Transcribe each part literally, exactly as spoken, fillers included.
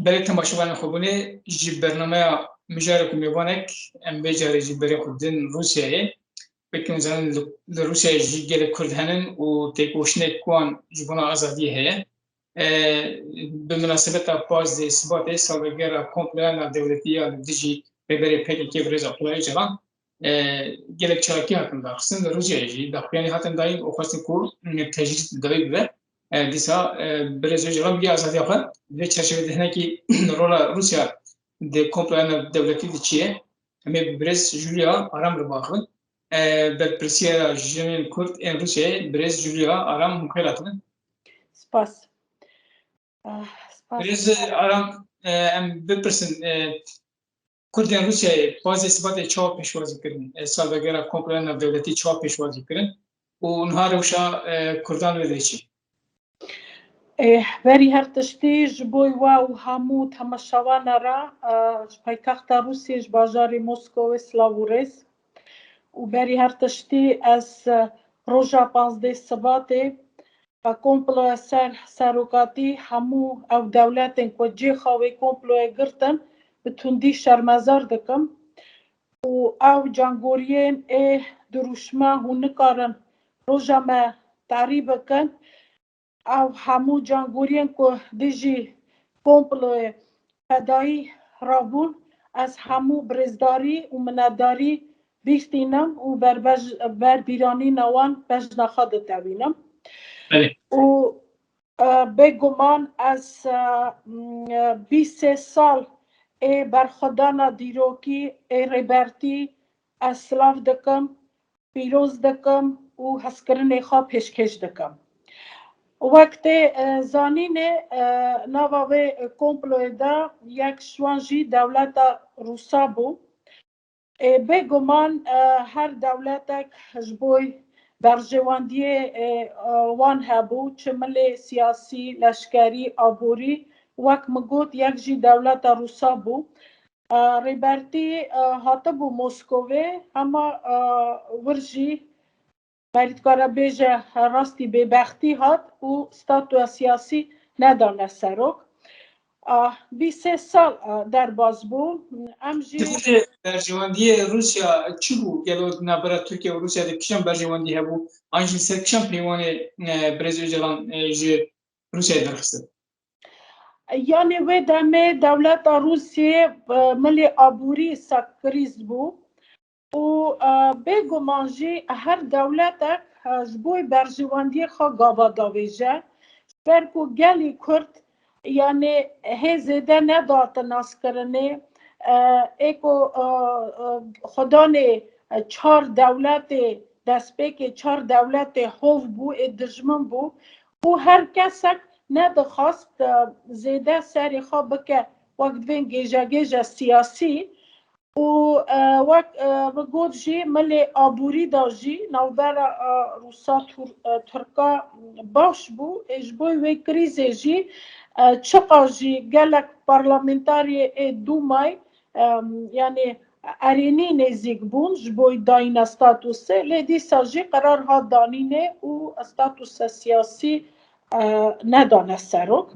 Belê temaşevanên xwebûnê, ji bernameya mijarek û mêvanek em vê carê jî berê xwe didin Rûsyayê. Wekî hûn zanin li, li Rûsyayê jî gelek Kurd henin û têkoşînek wan ji bona azadiyê heye. E, bi minasebeta pazdeh Sibatê, salvegera komploya navdewletî ya li dijî rêberê P K K birêz Abdullah Ocalan, e, gelek çalakî hatin daxistin. Li Rûsyayê jî daxuyanî hatin dayîn û xwestin ku, e, tecrîd li dawî bibe. E, dîsa, e, birêz Ocalan bigihî azadiya xwe. Di vê çerçevê de hinekî rola Rûsya di komploya navdewletî de çi ye? Em ê bi birêz Julia Aram re biaxivin. E, berpirsiyara jinên Kurd ên Rûsyayê birêz Julia Aram, hûn xêr hatibin. Spas. Ah, spas. Birêz Aram, e, em bipirsin, e, Kurdên Rûsyayê pazdeh Sibatê çawa pêşwazî kirin? E, salvegera komploya navdewletî çawa pêşwazî kirin? Û niha rewşa, e, Kurdan wê derê çi? Ê, berî her tiştî ji bo we û hemû temaşewana re, e, ji paytexta Rûsiyê, ji bajarê Moskowê silav û rêz. Û berî her tiştî ez, e, roja pazdeh Sibatê, e, komploya ser serokatî hemû ew dewletên ku cêxa wê komployê girtin, bi tundî şermezar dikim. Û ew cangoriyên ê dirûşme hûn nikarin roja me tarî bikin. Ew hemû cangoriyên ku dijî komployê fedayî rabûn, ez hemû birêzdarî û minetdarî bîr tînim û berbej-, ber bîranîna wan bejna xwe ditewînim. Belê. Û, e, bêguman ez, e, m, e, bîst sê sal ê berxwedana dîrokî ê Rêbertî ez silav dikim, pîroz dikim û hezkirinê xwe pêşkêş dikim. Wek tê, e, zanînê, e, nava vê komployê de yek ji wan jî dewleta Rûsa bû. Ê, bêguman, e, her dewletek ji bo berjewendiyê, e, e, wan hebû, çi milê siyasî, leşkerî, aborî, wek min got, yek jî dewleta Rûsa bû. E, Rêbertî, e, hatibû Moskovê, hema, e, wir jî merî dikare bêje rastî bêbextî hat û statûya siyasî nedane serok. Ah, bîst sê sal, ah, derbas bû. Em jî Di xwe de berjewendiyê Rûsya çi bû? Gelo di navbera Tirkiye û Rûsya de kîjan berjewendî hebû? An jî li ser kîjan peywanê, e, birêz Ocalan, e, ji Rûsyayê derxistin? Yanî wê demê dewleta Rûsiyê, e, milê aborî sek krîz bû. Û, e, bêguman jî her dewletek, e, ji bo berjewendiyê xwe gava davêje. Ji ber ku gelî Kurd, yanî hê zêde nedate naskirinê, e, ê ku, e, e, xwedanê, e, çar dewletê, destpêkê çar dewletê hov bû, ê dijmin bû û her kesek nedixwast, e, zêde serê xwe bike wek divên gêjegêje siyasî. Û, e, wek, e, min got jî, milê aborî de jî navbera, e, Rûsa Tur-, e, Tirka baş bû. Ê ji bo wê krîzê jî, e, çiqa jî gelek parlamentariyê ê Dûmayê, e, yanî erênî nêzîk bûn ji bo dayîna statûsê, lê dîsa jî qerar hat danînê û statûsa siyasî, e, nedane serok.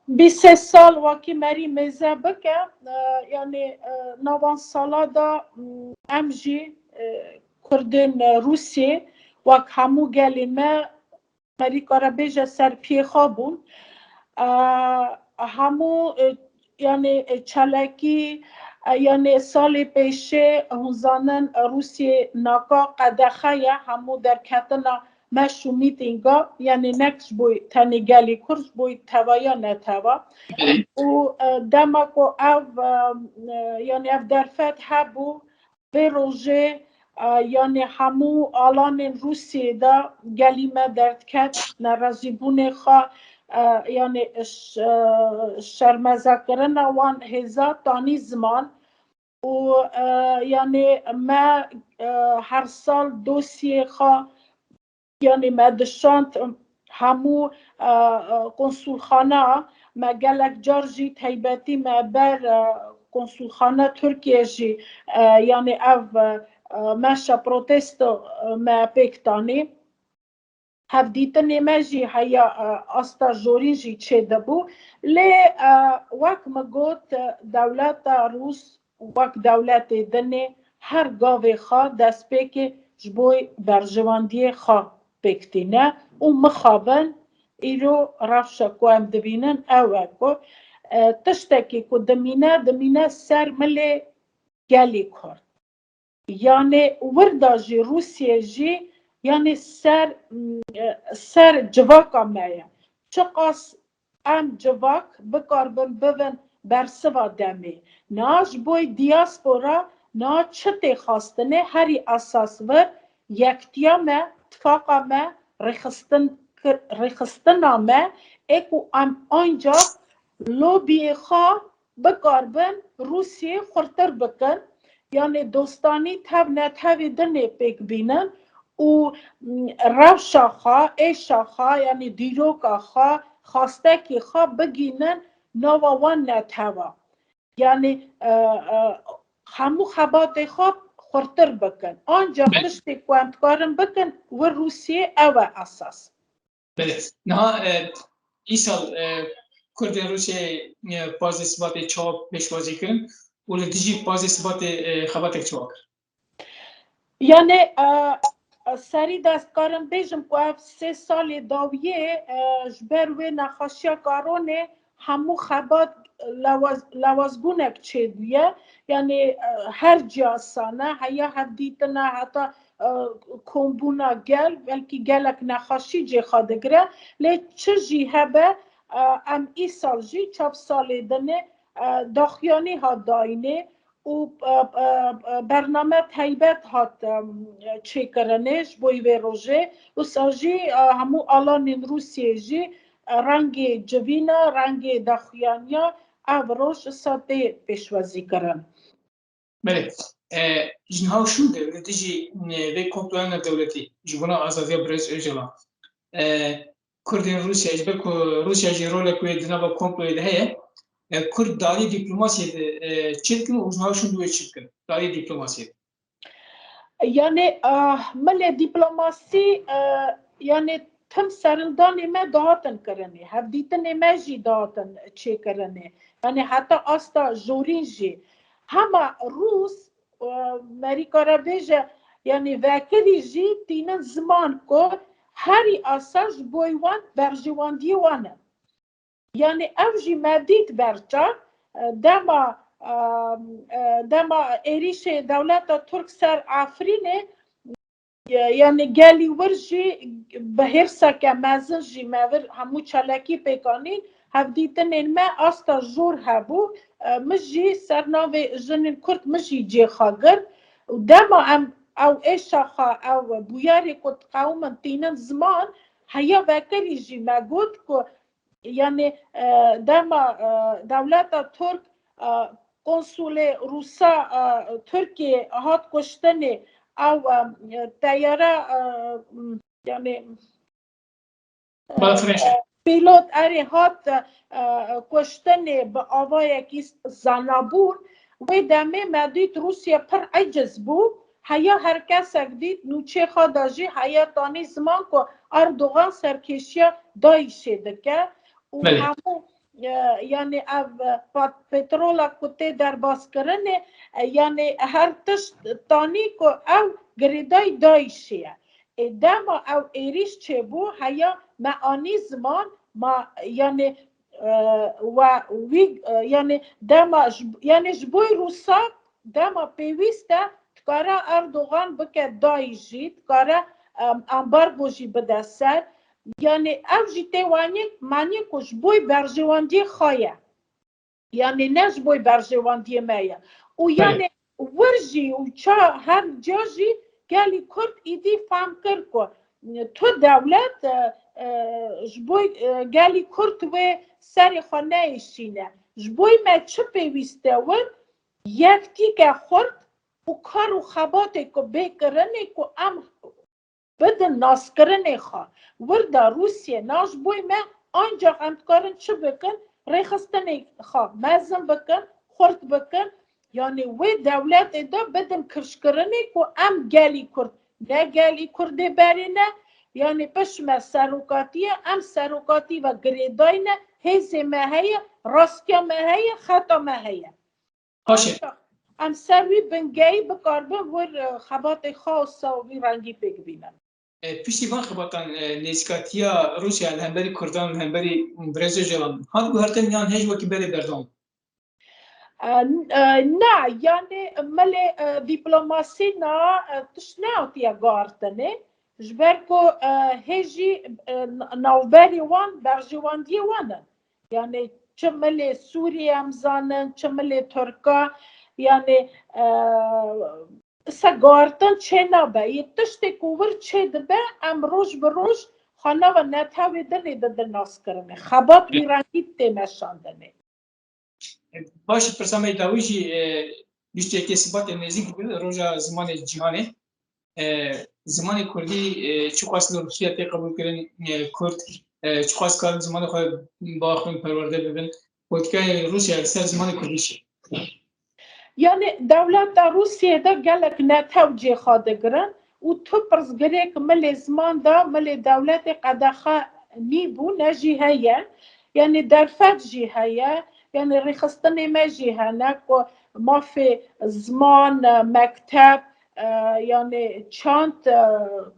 Bîst sê sal wekî merî mêze bike, e, yanî, e, navan sala de, m, em jî, e, Kurdên, e, Rûsiyê wek hemû gelê me, merî kare bêje ser piyê xwe bûn. E, hemû, e, yanî, e, çalakî, e, yanî salê pêşê hûn zanin, e, Rûsiyê naka qedexe ye, hemû derketina meş û mîtînga, yanî nek ji bo tenê gelê Kurd, ji bo tevaya netewa. Û, e, dema ku ev, e, e, yanî ev derfet hebû, vê rojê, e, yanî hemû alanên Rûsiyê de gelî me derdiket, nerazîbûnê xwe, e, yanî ş-, e, şermezekirina wan hêza tanî ziman. Û, e, yanî me, e, her sal dosyê xwe, yanî me dişand hemû, e, e, konsulxana, me gelek car jî taybetî me ber, e, konsulxana Tirkiye jî, e, yanî ev, e, e, meşa protesto, e, me pêk tanî. Hevdîtinê me jî heya, e, asta jorîn jî çêdibû. Lê, e, wek min got, e, dewleta Rûs wek dewletê dinê her gavê xwe destpêkê ji bo berjewendiyê xwe pêk tîne û mixabin îro rewşa ku em dibînin ew e ku, e, tiştekî ku dimîne, dimîne ser milê gelî Kurd. Yanê wir de jî Rûsiyê jî yanê ser, ser civaka me ye. Çiqas em civak bikaribin bibin bersiva demê. Na ji bo diaspora na çi tê xwestinê herî esas vir yektiya me, tifaqa me, rêxistin-, rêxistina me ê ku em ancak lobiyê xwe bikaribin Rûsiyê xurtir bikin, yanê dostanî tev netewê dinê pêk bînin û, mm, rewşa xwe, êşa xwe, yanê dîroka xwe, xastekî xwe bigînin nava wan netewa. Yanê, e, e, hemû xebatê xwe xurtir bikin. Ancak Belê. tiştê ku em dikarin bikin, wir Rûsiyê ew e esas. Belê. Niha, e, îsal, e, Kurdên Rûsyayê, e, pazdeh Sibatê çawa pêşwazî kirin û li dijî pazdeh Sibatê, e, xebatek çawa kir? Yanê, e, e, serî de ez karim bêjim ku ev sê salê dawiyê, e, ji ber wê nexweşiya karonê hemû xebat lewaz-, lewazbûnek çêbûye. Yanê, e, her ciya sane, heya hevdîtina, heta e, kombûna gel, belkî gelek nexweşî cê xwe digire. Lê çi jî hebe, e, em îsal jî çar salê dinê, e, daxuyanî hat dayînê û, e, e, e, bername teybet hat, e, çêkirinê ji bo vê rojê. Wisa jî, e, hemû alanên Rûsiyê jî, e, rengê civîna, rengê daxuyaniya ev roj wisa tê pêşwazîkirin. Belê. E, ji niha û şûnde li dijî, e, vê komploya navdewletî ji bona azadiya Birêz Ocalan, e, Kurdên Rûsya, ji ber ku Rûsya jî rolek wê di nava komployê de heye, e, Kurd di alî dîplomasiyê de, e, çi dikin û ji niha û şûnde wê çi bikin? Di alî dîplomasiyê de. Yanê, e, milê dîplomasî, e, yanê tim serindanê me dihatin kirinê, hevdîtinê me jî dihatin çêkirinê. Yanê heta asta jorîn jî. Hema Rûs, e, merî kare bêje, yanê vekirî jî tînin ziman ku herî asa ji bo wan berjewendiyê wan e. Yanê ew jî me dît berçav, e, dema, e, e, dema êrîşê dewleta Tirk ser Efrînê, e, yanê gelî wir jî bi hêrseke mezin jî me vir hemû çalakî pêk anîn, hevdîtinên me asta jor hebû, e, min jî ser navê jinên Kurd min jî cê xwe girt û dema em ew êşa xwe, ew bûyerê ku diqewimin tînin ziman, heya vekirî jî me got ku Yanî, e, dema, e, dewleta Tirk, e, konsulê Rûsa, e, Tirkiyê hat kuştinê, ew, e, teyara, e, m, yanî, e, Balafirêşê. e, pîlot erê hat, e, kuştinê bi avayekî zanabûn. Wê demê me dît Rûsya pir eciz bû. Heya her kesek dît nûçê xwe de jî heya tanî ziman ku Erdogan serkêşiya DAIŞê dike û Belê. hemû, e, yanî ev, e, pat-, petrola ku tê derbaskirinê, e, yanî her tişt tanî ku ew girêdayî DAIŞê ye. Ê dema ew êrîş çêbû, heya me anî ziman, ma, yanî, e, we wî, e, yanî dema ji, yanî ji bo Rûsa dema pêwîst e, dikare Erdogan bike DAIŞ jî, dikare, em, ambargo jî bide ser. Yanî ev jî tê wanî, manî ku ji bo berjewendiyê xwe ye. Yanî ne ji bo berjewendiyê me ye. Û Belê. yanî wir jî û ça her ca jî gelî Kurd îdî fehm kir ku tu dewlet, e, e, ji bo, e, gelî Kurd wê serê xwe neêşîne. Ji bo me çi pêwîst e wir? Yek tîke xurt û kar û xebatê ku bê kirinê ku em bidin naskirinê xwe. Wir de Rûsiyê na ji bo me, ancax em dikarin çi bikin? Rêxistinê xwe mezin bikin, xurt bikin. Yanî wê dewletê de bidin kifşkirinê ku em gelî Kurd, ne gelî Kurdê berê ne, Yanî pişt me serokatî ye, em serokatî ve girêdayî ne, hêzê me heye, rastiya me heye, xeta me heye. Baş e. Ancak em ser wî bingehî bikaribin wir, e, xebatê xwe wisa wî rengî pêk bînin. E, piştî van xebatan, e, nêzîkatiya Rûsya li hemberî Kurdan, li hemberî birêz Ocalan hat guhertin yan hêj wekî berê berdewam? E, n-, e, na, yanî milê, e, dîplomasî na, e, tişt nehatiye guhertinê. Ji ber ku, e, hê jî, e, n-, navberê wan berjewendiyê wan in. Yanî çi milê Sûriyê em zanin, çi milê Tirka, yanî, e, se guhertin çê nabe. Yê tiştê ku wir çê dibe, em roj bi roj xwe nava netewê dinê didin naskirinê. Xebat wî rengî tê meşandinê. Baş e, pirsa me dawî jî, e, bîst û yekê Sibatê nêzîk dibin, roja zimanê cîhanê. E, zimanê kurdî, e, çiqas li Rûsya tê qebûlkirin, e, kurd, e, çiqas karin zimanê xwe biaxivin, perwerde bibin. Polîtîkayê Rûsya li ser zimanê kurdî çi? Yanî dewleta Rûsiyê de gelek netew cê xwe digirin û tu pirsgirêk milê ziman de, milê dewletê qedexe nîbû, ne jî heye. Yanî derfet jî heye, yanî rêxistinê me jî hene ku mafê ziman, mekteb, e, yanî çand, e,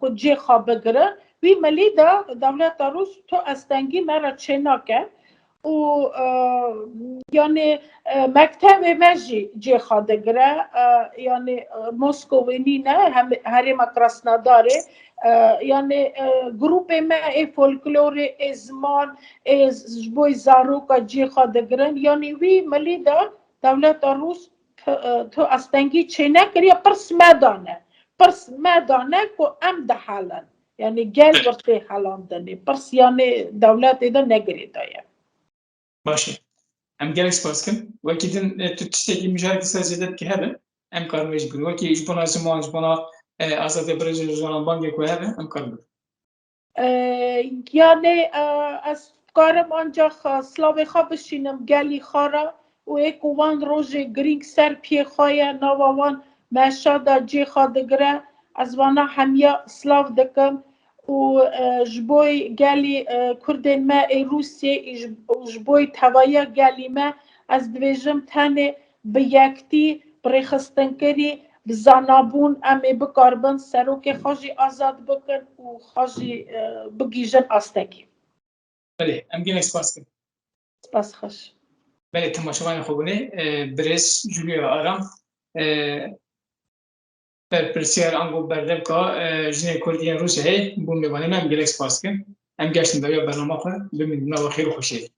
ku cê xwe bigirin. Wî milî de dewleta Rûs tu astengî me re çênake. Û, e, yanî, e, mektevê me jî cê xwe digire, e, yanî, e, Moskowê nîne, hem, herêma Krasnodarê, e, yanî, e, grûpê me ê folklorê, ê ziman, ê z-, ji bo zaroka cê xwe digirin. Yanî wî milî de dewleta Rûs tu, e, tu astengî çênekiriye, pirs me dane. Pirs me dane ku em dihelin. Yanî gel wir tê helandinê. Pirs yanî dewletê de ne girêdayî ye. Baş e. Em gelek spas dikin. Wekî din, e, tu tiştekî mijareke ser zêde dike hebe, em karin wê jî bikin. Wekî ji bona ziman, ji bona, e, azadiya birêz Ocalan bangê ku hebe, em karin bikin. E, yanî, e, ez karim ancak, e, silavê xwe bişînim gelî xwe re û ê ku wan rojê girîng ser piyê xwe ye, nava wan meşa de cê xwe digire. Ez wana hemiya silav dikim û, e, ji bo gelî, e, Kurdên me ê Rûsiyê û ji, û ji bo tevahiya gelî me ez dibêjim tenê bi yektî, bi rêxistinkirî, bi zanabûn em ê bikaribin serokê xwe jî azad bikin û xwe jî, e, bigihîjin astekî. Belê, em gelek spas dikin. Spas xweş. Belê, temaşevanên xwe bûne, e, birêz Julia Aram, e, berpirsiyar ango berdevka, e, jinê Kurd yên Rûsyayê bûn mêvanê me, em gelek spas dikin. Em geştin dawiya bernama xwe, bimînin nava xêr û xweşiyê.